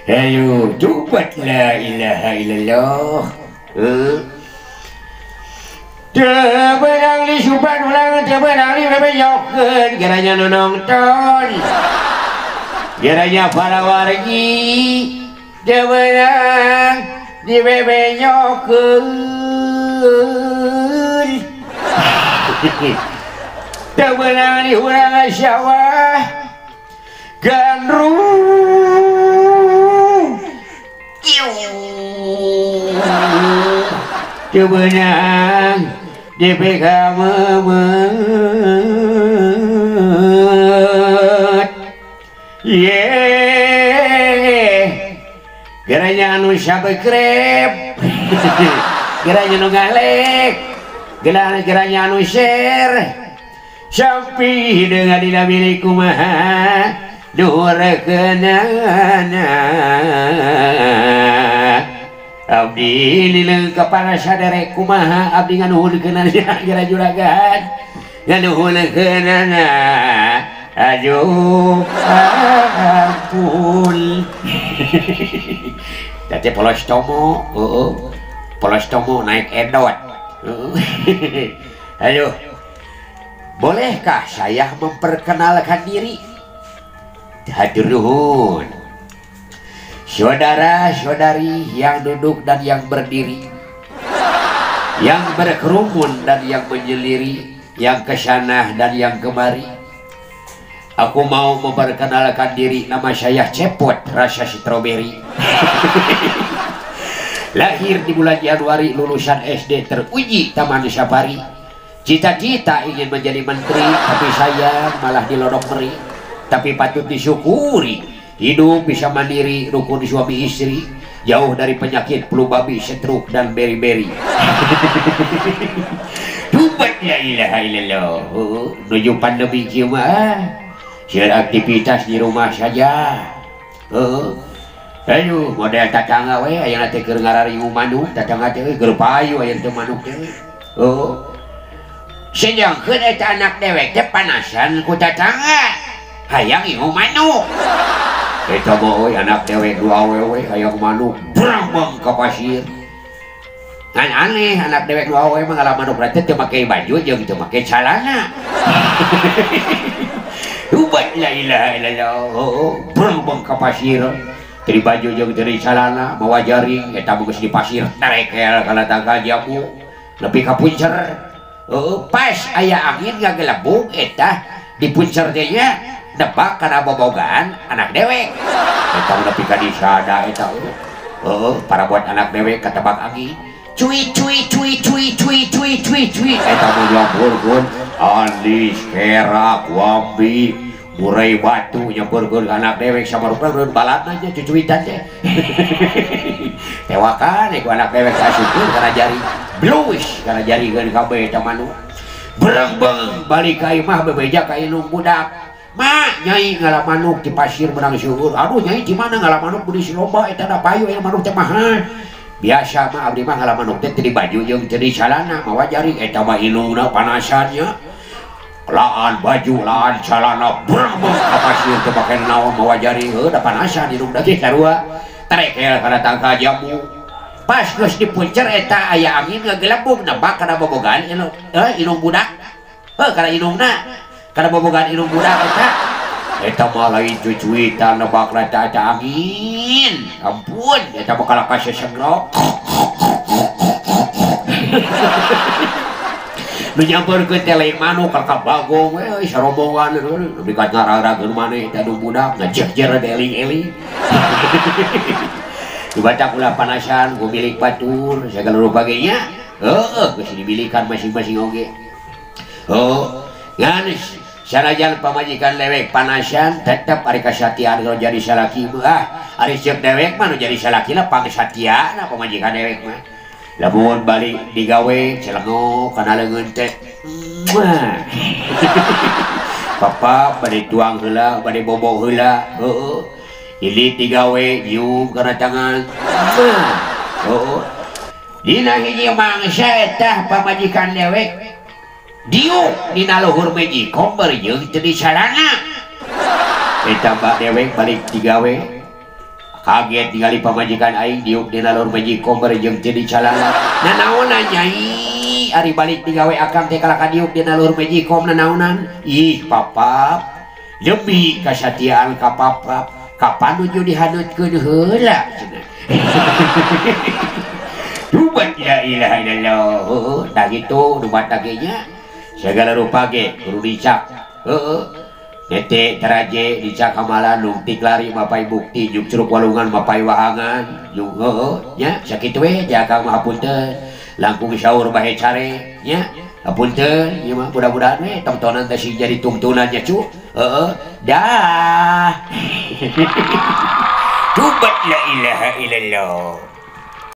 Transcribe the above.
Ayo coba la ilaha illallah. Teu beunang disupan ulang, teu beunang dibebejokeun, geranya nu nongton. Geranya para wargi teu beunang dibebejokeun. Teu beunang dihurang sawah gandrung. Teu beunang dipika memet. Ye geranya anu sabekrep, geranya nu galek, geranya anu share sampai dengan dina milik kumaha duhur kenana. Abdi lileng kepada saderek kumaha abdi nganuhunkeunana gara juragan nganuhunkeunana. Aduh ampun. Tadi polos tomo, polos tomo naik edot. Aduh, bolehkah saya memperkenalkan diri? Hatur nuhun. Saudara-saudari yang duduk dan yang berdiri, yang berkerumun dan yang menyeliri, yang ke sana dan yang kemari. Aku mau memperkenalkan diri, nama saya Cepot rasa stroberi. Lahir di bulan Januari, lulusan SD teruji Taman Safari. Cita-cita ingin menjadi menteri, tapi saya malah dilodok meri. Tapi patut disyukuri, hidup bisa mandiri, rukun suami istri, jauh dari penyakit flu babi, stroke dan beri-beri. Tubat la ilaha illallah. Menuju pandemi kieu mah, sieun aktivitas di rumah saja. Aduh, model tatangga we aya teh keur ngarariu manuk, tatangga teh keur payu aya teh manuk teh. Sedangkeun eta anak dewek teh panasan ku tatangga. Hayang ieu manuk. Eta mah euy anak dewek dua awewe hayang manuk brambang ka pasir. Ngan aneh anak dewek dua awewe mah ngalah manuk teh teu make baju jeung teu make calana. Ubat la ilaha illallah, brambang ka pasir. Teu baju jeung teu calana mawa jaring eta mah geus di pasir tarekel kana tangkal jambu nepi ka puncer. Pas aya angin ngagelebug eta di puncer teh nya nebak kana bobogaan anak dewek. Eta nepi ka disada eta. Para buat anak dewek katebak angin. Cuy cuy cuy cuy cuy cuy cuy cuy. Eta mah nyampeurkeun alis kerak wambi murai batu nyampeurkeun ka anak dewek samarupna balatna nya cucuitan teh. Tewakan ku anak dewek kasupkeun kana jari. Blus kana jarikeun kabeh eta manuk. Berengbeng balik ka imah bebeja ka indung budak. Ma, nyai ngalah manuk di pasir menang syukur. Aduh, nyai di mana ngalah manuk beli loba eta da payu aya manuk teh mahal. Biasa mah abdi mah ngalah manuk teh teu di baju jeung teu di calana, mawa jaring eta mah indungna panasannya. Laan baju, laan calana, berengbeng ka pasir teu make naon mawa jaring heuh da panasan indungna ge sarua. Tarekel kana tangkal jambu. Pas geus dipuncer eta aya angin ngagelebug nebak kana bobogaan indung indung budak. Heuh kana indungna. Kana bobogaan indung budak eta. Eta mah lain cucuitan nebak eta eta angin. Ampun, eta mah kalaka sesegrok. Nu nyampeurkeun teh lain manuk ka bagong we sarombongan nepi ka ngararageun maneh eta nu budak ngajehjer eling-eling. Dibaca ulah panasan ku milik batur segala rupa ge nya. Heueuh geus dibilikan masing-masing oge. Heuh, ngan sanajan pamajikan dewek panasan tetep ari kasatiaan kalau jadi salaki mah. Ari ceuk dewek mah nu jadi salakina pangsatiana pamajikan dewek mah. Lamun balik digawe celengok kana leungeun teh. Papa bade tuang heula, bade bobo heula. Heueuh. Ini digawe nyium kana tangan. Heueuh. Dina hiji mangsa eta pamajikan dewek diuk dina luhur meji komber jeung teu disalana. Eta mbak dewek balik digawe kaget ningali pamajikan aing diuk dina lur magicom bari jeung teu dicalala. Nanaonan nyai ari balik digawe akang teh kalah ka diuk dina lur magicom nanaonan? Ih papap demi kasatiaan ka papap kapan nuju dihanutkeun heula cenah. Rubat la ilaha illallah. Tah kitu nu batak ge nya segala rupa ge kudu dicak. Heeh. Tete teraje dicak kamalan lungtik lari mapai bukti juk curug walungan mapai wahangan juk heueuh nya sakitu we ja akang mah hapunten langkung syaur bahe care nya hapunten ieu mah mudah-mudahan we tontonan teh sing jadi tungtunan nya cu heueuh dah. Tubat la ilaha illallah.